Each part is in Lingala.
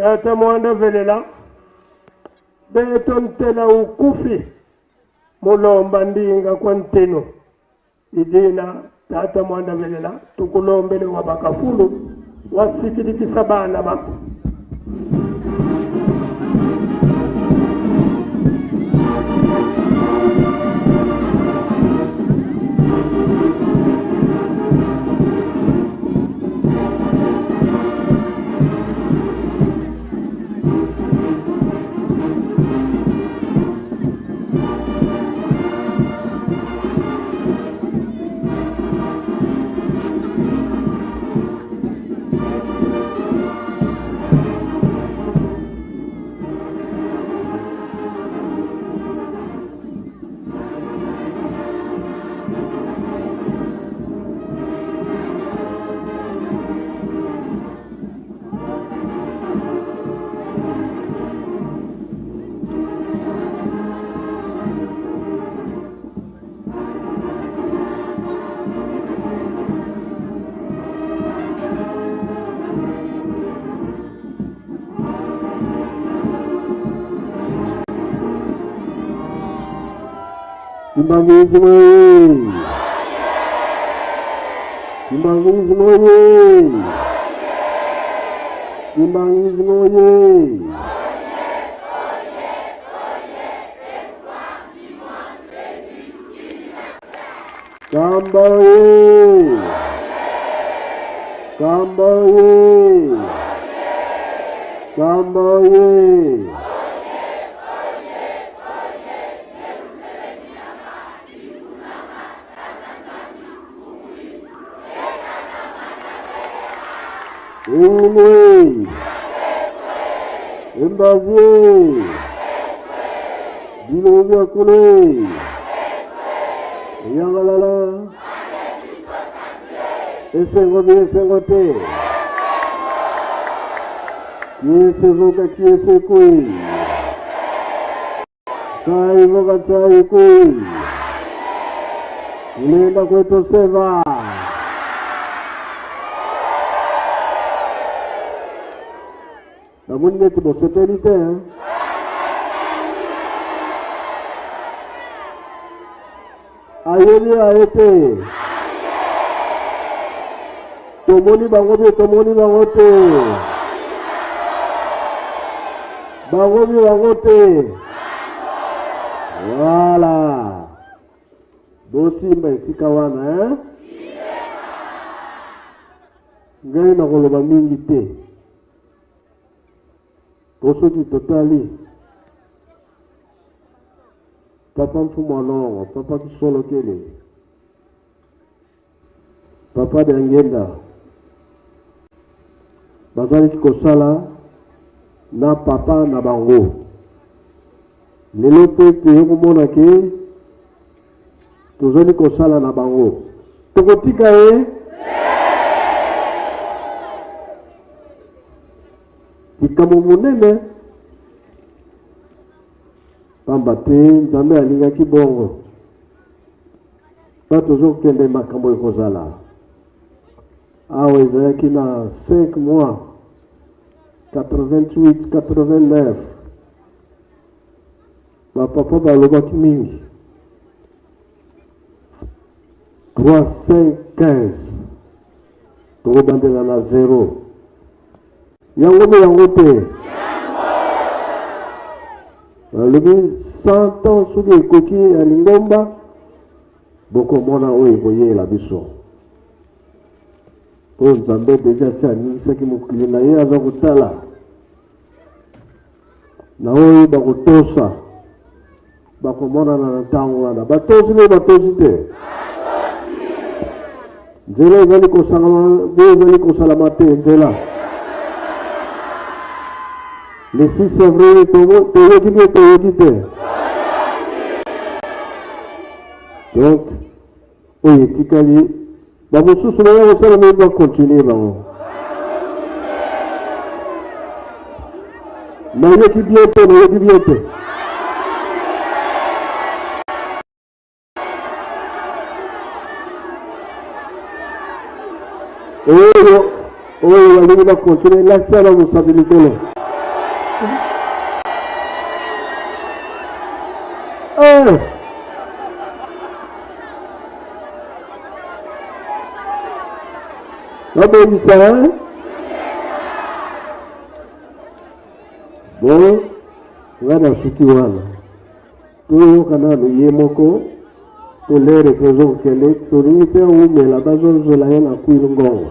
Tata mwanda velela beto ntela ukufi mulomba ndinga kwa ntino idina tata mwanda velela tukulombele wa bakafulu wasikilikisa bana bako. Kimbanguisme oye! Kimbanguisme oye! Kimbanguisme oye! Kamba oye! Kamba oye! Kamba oye! Umwe! Embaze! Bilobya kule! Yangalala! Esengo bi esengo te! Kiese voka kiese kui! Sai voka sai kui! Ulienda kwetu seva! Namoni neti bosepeli te hein? Ayebi aye te. Tomoni bango bie tomoni bango te. Bango bie bango te. Voilà. Bosimba esika wana hein? Ngai nakoloba mingi te. Po soki totali Papa Mfumu Alongo, Papa Kisolokele, Papa Diangienda bazalaki kosala na papa na bango. Lelo mpe toye komona ke tozali kosala na bango. Tokotika ye? Likambo monene, pamba te Nzambe alingaki bongo. Ba tozokende makambo ekozala awa ezalaki na 5 mois 88 89 ba papa balobaki mingi 3 5 15 tokobandela na 0 Yango nde yango te. Balobi 100 ans soki ekoki ya lingomba, bokomona oyo ekoyela biso. Po Nzambe deja asi aningisaki mokili na ye, aza kotala na oyo bakotosa bakomonana na ntango wana. Batosi mpe batosi te, nzela ezali kosalama mpe ezali kosalama te. Nzela le 6 avril toyoki mpe toyoki te. Donc oyo etikali bamosusu baya kosala mingi bakontinue bango. Nayoki bien te, nayoki bien te. Oyo oyo balingi bakontinue lakisa na mosapi likolo. Eh! Babongisa hein? Bon, nga nasuki wana. Toyoka nanu ye moko po lere tozo kokende tolingi te awumela bazozela ye na Kwilu Ngongo.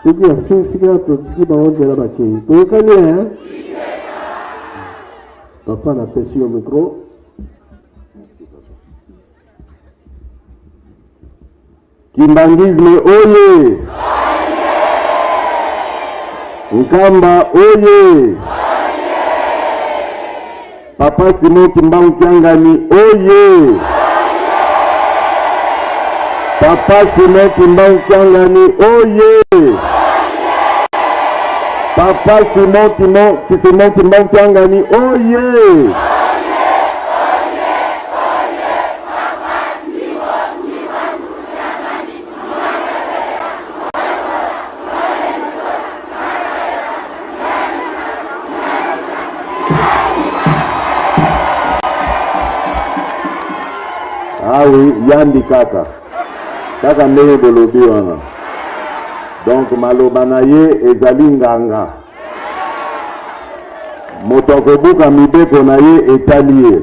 Soki asilisi kaka totiki bango nzela bakei. Toyokani hein? Papa napesi yo micro. Kimbanguisme oye! Nkamba oye! Papa Simon Kimbangu Kiangani oye! Papa Simon Kimbangu Kiangani oye! Papa Simon Kimon Simon Kimbangu Kiangani oye! Ah oui, yandi kaka kaka ndenge bolobi wana. Donc maloba na ye ezali nganga, moto akobuka mibeko na ye etali ye.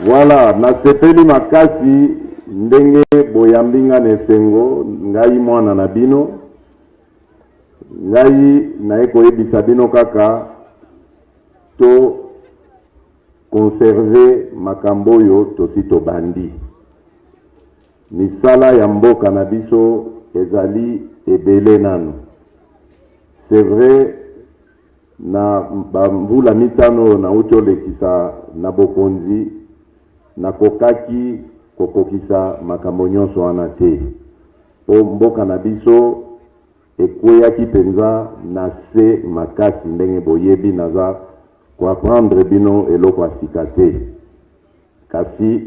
Voilà, nasepeli makasi ndenge boyambi nga na esengo, ngai mwana na bino. Ngai naye koyebisa bino kaka to conserver makambo oyo tosi tobandi. Misala ya mboka na biso ezali ebele nanu. C'est vrai Na ba mvula mitano oyo nauti olekisa na bokonzi, nakokaki kokokisa makambo nyonso wana te, mpo mboka na biso ekweyaki mpenza na se makasi. Ndenge boyebi, naza ko apprendre bino eloko ya sika te. Kasi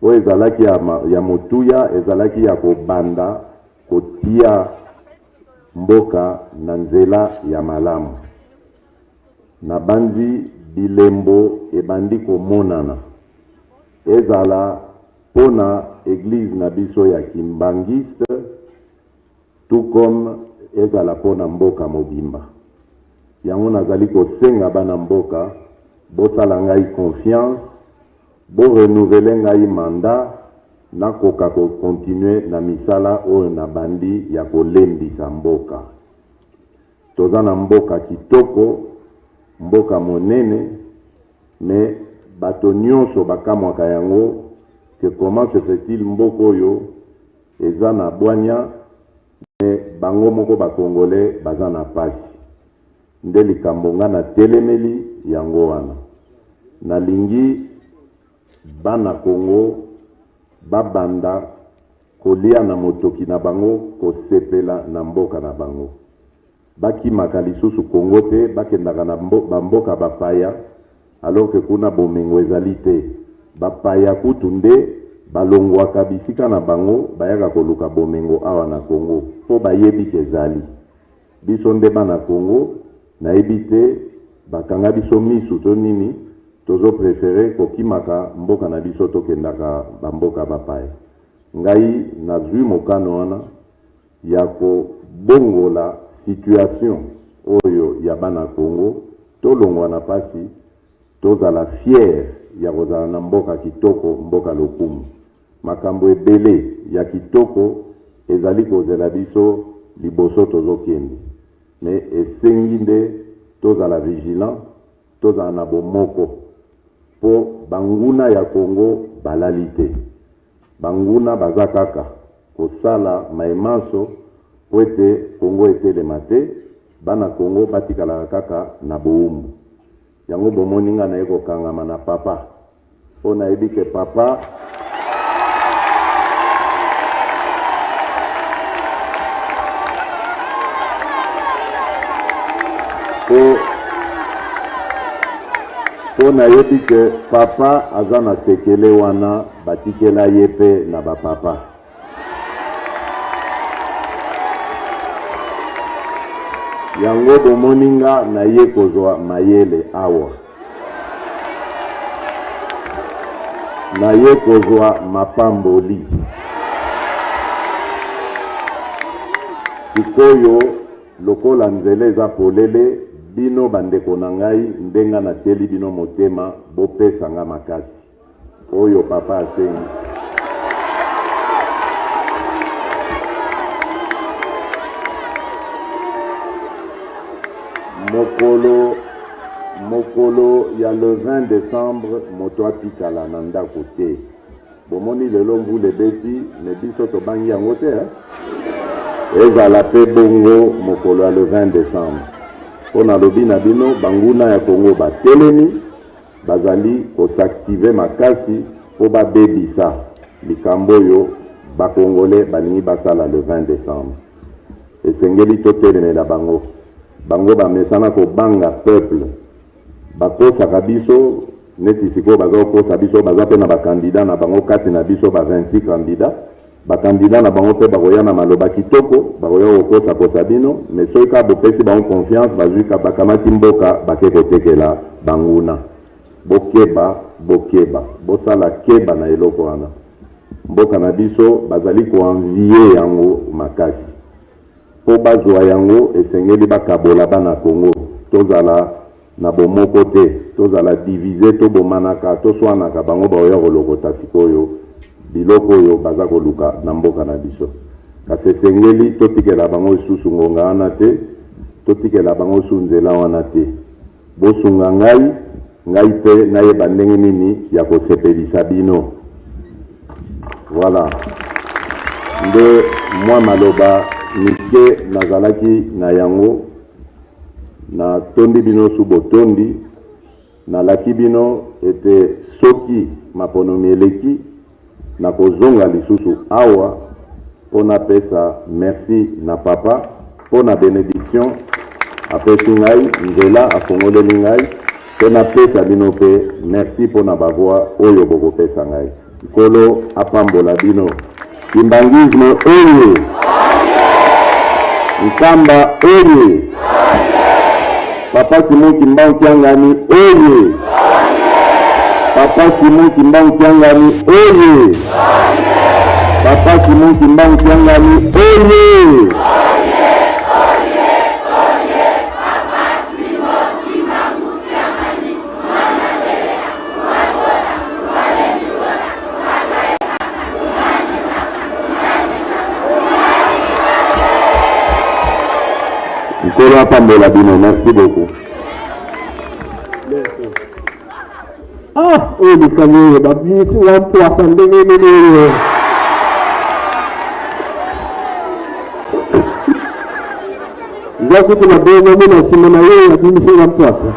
oyo ezalaki ya motuya ezalaki ya kobanda kotia mboka na nzela ya malamu. Nabanzi bilembo ebandi komonana, ezala mpo na eglise na biso ya Kimbanguiste tout comme ezala mpo na mboka mobimba. Yango nazali kosenga bana mboka bosala ngai confiance, bo renouveler ngai mandat nakoka ko continuer na misala oyo nabandi ya kolendisa mboka. Toza na mboka kitoko, mboka monene mais bato nionso bakamwaka yango que comment se fait-il mboka oyo eza na bwanya mais bango moko ba congolais baza na pasi. Nde likambo nga natelemeli yango wana. Nalingi bana Congo babanda kolia na motoki na bango, kosepela na mboka na bango. Bakimaka lisusu Congo te, bakendaka na ba mboka bapaya alors que kuna bomengo ezali te. Bapaya kutu nde balongwaka bisika na bango bayaka koluka bomengo awa na Congo po bayebi ke ezali. Biso nde bana Congo nayebi te bakanga biso misu to nini tozo prefere kokimaka mboka na biso tokendaka ba mboka bapaya. Ngai nazui mokano wana ya kobongola situation oyo ya bana Congo tolongwa na pasi tozala fier ya kozala na mboka kitoko mboka lokumu. Makambo ebele ya kitoko ezali kozela biso liboso tozo kende mais esengi nde tozala vigilant, tozala na bomoko po banguna ya Congo balali te. Banguna baza kaka kosala maye manso po ete Congo etelema te, bana Congo batikalaka kaka na bowumbu. Yango bomoni nga naye kokangama na papa po nayebi ke papa po po nayebi ke papa aza na sekele wana batikela ye pe na ba papa. Yango bomoni nga naye kozwa mayele awa. Naye kozwa mapamboli. Sikoyo lokola nzela eza polele, bino ba ndeko na ngai nde nga natieli bino motema bopesa nga makasi. Oyo papa asengi. Mokolo mokolo ya le 20 decembre moto atikala na ndako te. Bomoni lelo mvula ebeti mais biso tobangi yango te hein? Ezala pe bongo mokolo ya le 20 decembre. Po nalobi na bino banguna ya Congo batelemi. Bazali ko s'activer makasi po ba bebisa likambo oyo ba congolais balingi basala le 20 decembre. Esengeli totelemela bango. Bango bamesana kobanga peuple. Bakosaka biso neti sikoyo baza kokosa biso, baza pe na ba candidats na bango kati na biso ba 26 candidats. Ba candidats na bango pe bakoya na maloba kitoko, bakoya kokosa kosa bino, mais soki kaka bopesi bango confiance, bazui bakamati mboka bake kotekela banguna. Bokeba, bokeba, bosala keba na eloko wana. Mboka na biso bazali ko envier yango makasi. Po bazua yango esengeli bakabola bana Congo, tozala na bomoko te, tozala divise, tobomanaka, toswanaka, bango bakoya kolokota sikoyo biloko oyo baza koluka na mboka na biso. Kasi esengeli totikela bango lisusu ngonga wana te, totikela bango lisusu nzela wana te. Bosunga ngai, ngai pe nayeba ndenge nini ya kosepelisa bino. Voilà nde mwa maloba mike nazalaki na yango. Na tondi bino su botondi. Na laki bino ete soki maponomi eleki, na kozonga lisusu awa mpo na pesa merci na Papa mpo na benediction apesi ngai, nzela afongoleli ngai, mpe na pesa bino mpe merci mpo na ba voix oyo bokopesa ngai. Nkolo apambola bino. Kimbanguisme oye! Nkamba oye! Papa Simon Kimbangu Kiangani oye! Papa Simon Kimbangu Kiangani oye! Papa Simon Kimbangu Kiangani oye! Nkolo apambola bino. Merci beaucoup. Ah, oyo likambo oyo babimisi nga mpwasa ndenge nini oyo nga kutu nabengami na nsima na ye abimisi nga mpwasa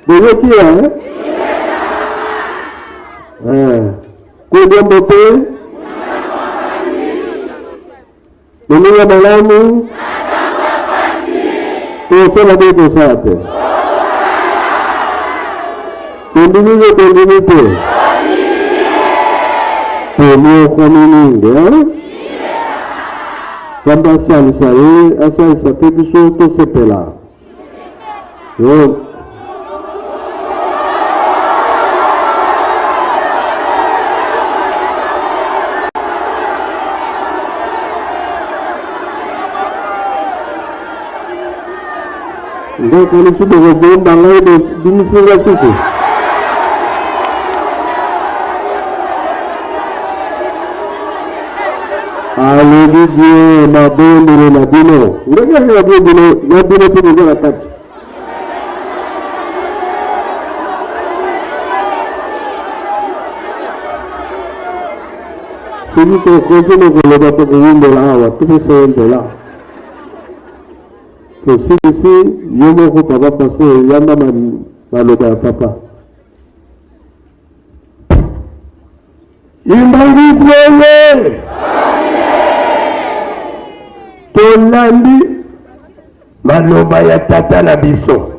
Boyoki eh? Eh. Kolia mbote. Bolinga malamu. Tosala te tosala te. Tondimi te tondimi te. Tomiokwami mingi eh? Nzambe asalisa ye asalisa mpe biso tosepela. Yo Ndokanisi bokobomba ngai bobimisi nga susu. Alobi bien mabondelo na bino ndenge nini mabondelo na bino mpe boza na kati soki tokoki na koloba tokowumbela awa topesa ye nzela tosilisi yo moko papa pasteur yamba maloba ya papa Imbangutwele tolandi maloba ya tata na biso,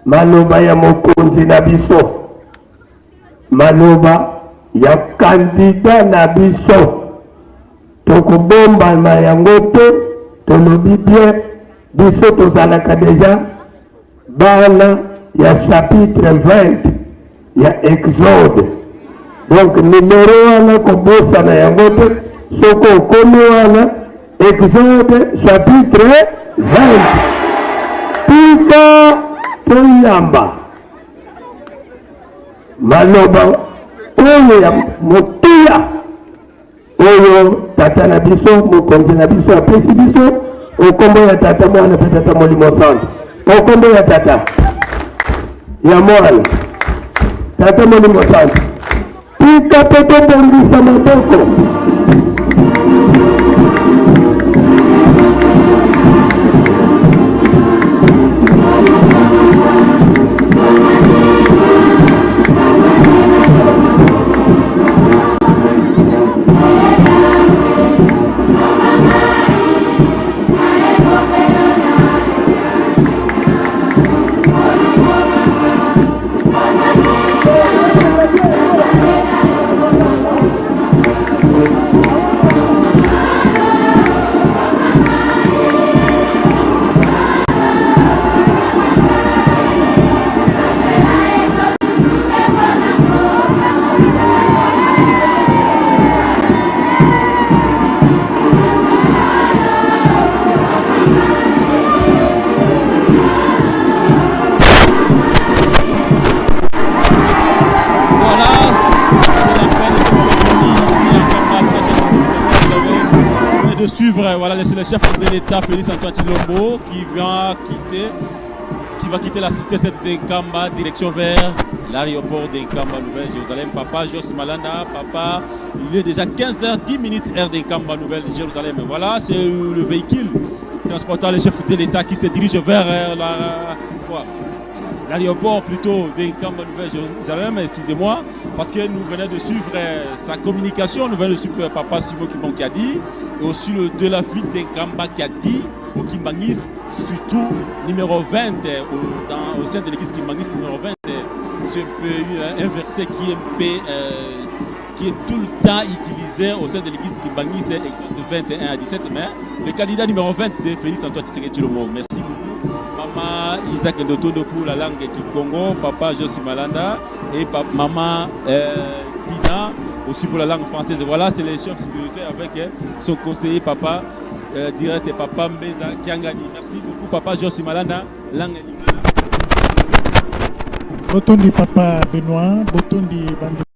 maloba ya mokonzi na biso, maloba ya kandida na biso. Tokobombama yango te, tolobi bien, biso tozalaka deja bana ya chapitre 20 ya Exode. Donc numero wana kobosana yango te, soki okomi wana Exode chapitre 20 tika toyamba maloba oyo ya motuya oyo tata na biso mokonzi na biso apesi biso okombo ya tata mwana mpe tata molimo santu okombo ya tata ya mwana tata molimo santu tika mpe tobongisa maboko. Voilà, c'est la fin de cette cérémonie ici à Nkamba. Très chers téléspectateurs, vous venez de suivre, voilà, c'est le chef de l'État, Félix Antoine Tshilombo, qui vient quitter, qui va quitter la cité cette de Nkamba, direction vers l'aéroport de Nkamba, Nouvelle-Jérusalem. Papa Jos Malanda, papa, il est déjà 15h10 minutes, heure de Nkamba, Nouvelle-Jérusalem. Voilà, c'est le véhicule transportant le chef de l'État qui se dirige vers la, quoi, l'aéroport plutôt de Nkamba, Nouvelle-Jérusalem, excusez-moi, parce que nous venons de suivre sa communication, nous venons de suivre Papa Simon Kimbangu et aussi le de la ville de Nkamba qui a dit au Kimbanguiste, surtout numéro 20, au sein de l'église Kimbanguiste numéro 20, c'est un verset qui est un peu, qui est tout le temps utilisé au sein de l'église Kimbanguiste, de 21 à 17, mais le candidat numéro 20, c'est Félix Antoine Tshisekedi Tshilombo. Merci beaucoup, Maman Isaac Ndotondo pour la langue du Congo, Papa Josi Malanda et Maman Tina aussi pour la langue française. Voilà, c'est les chefs spirituels avec son conseiller Papa direct et Papa Mbeza Kiangani. Merci beaucoup, Papa Josi Malanda, langue lingala. Botondi Papa Benoît, botondi bandi.